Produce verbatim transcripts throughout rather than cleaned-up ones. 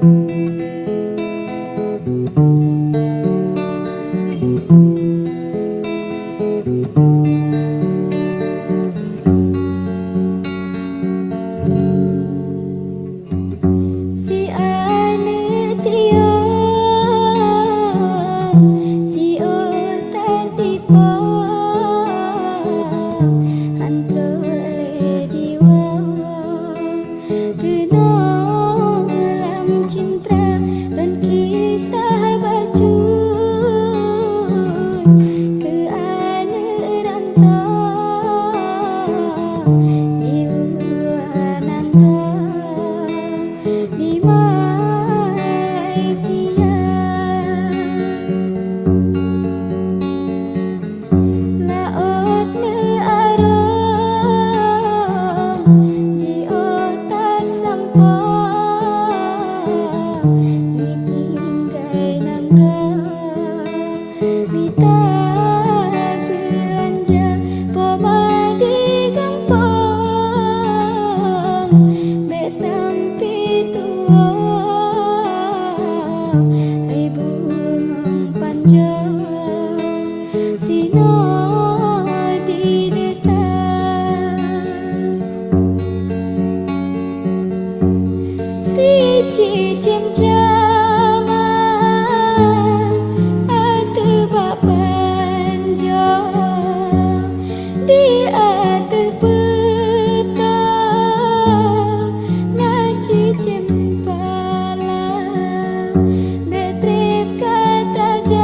Si aneuk tiong jiôh tan tipong, han trok lé diwang keunoe lam cintra. Ban kisah bacut keu aneuk rantau di luwa nanggroe di Malaysia. Laôt meu arông jiôh tan sampoe, neutinggai nanggroe mita beulanja. Poma di gampông bèk sampoe tuwoe, hai bungong panjoe sinoe di desa. Si cicém jama ateueh bak panjoe, di ateueh peutoe na cicém pala. Bèk trép ka tajak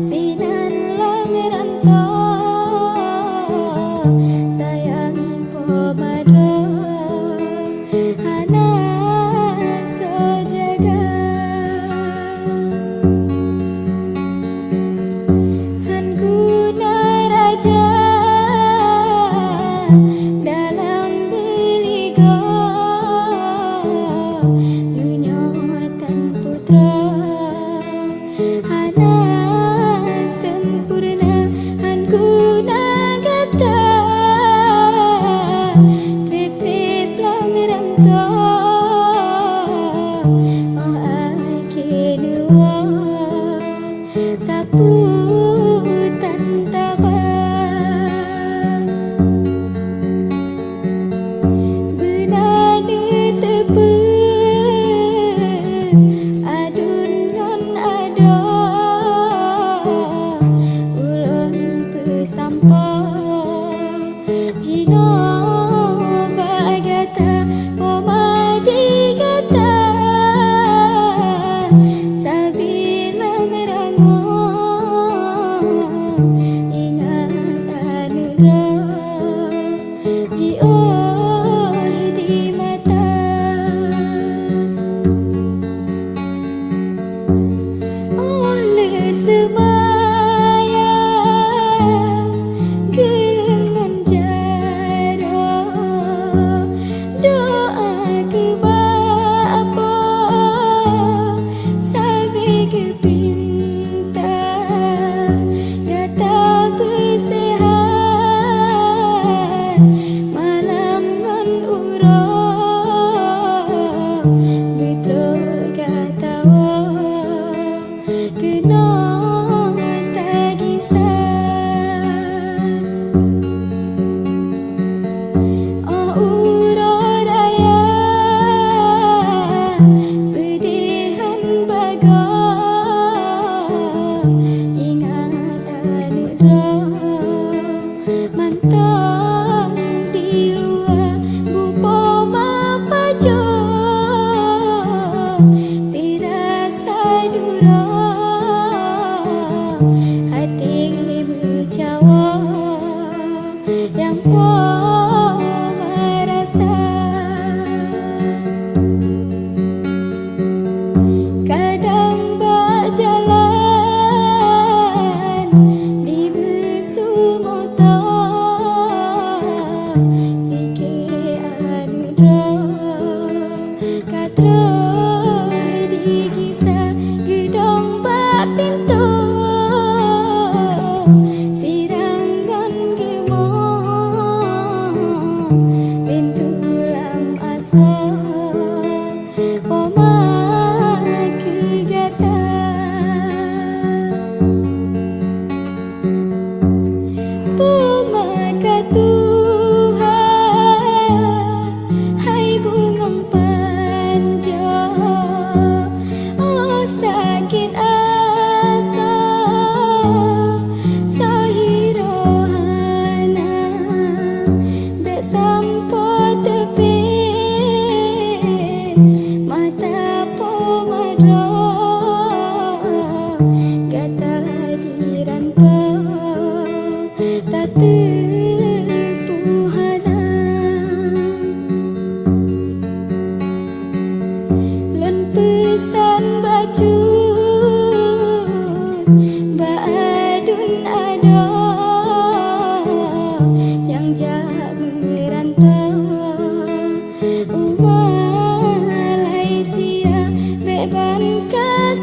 sinan lam rantô, sayang poma droe hana soe jaga. Han guna raja dalam beuligoe, meunyoe tan putroe hana sempurna. Han guna gata trép-trép lam rantô,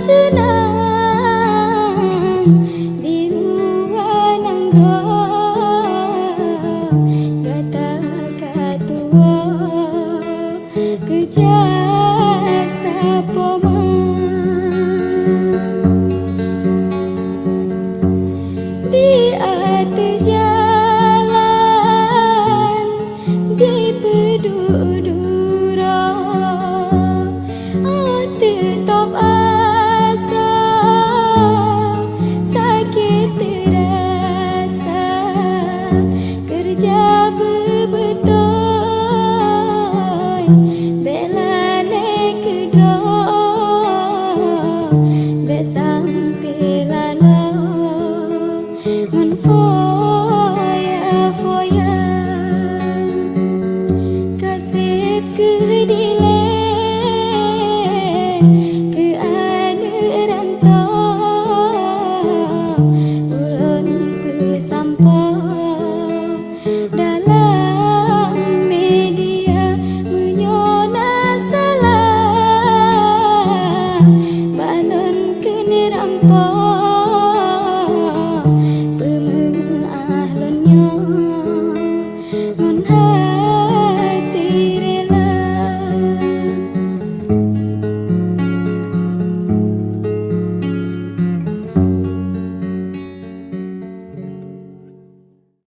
Teunang di luwa nanggroe, gata ka tuwoe keu jasa Po Ma. Di ateueh jalan dipeuduek duroe, oh, teutôb asoe, sakét teurasa, keureuja beubeutôi, bèk lalè keudroe, bèk sampoe laloe ngon foya-foya. Ka sép keu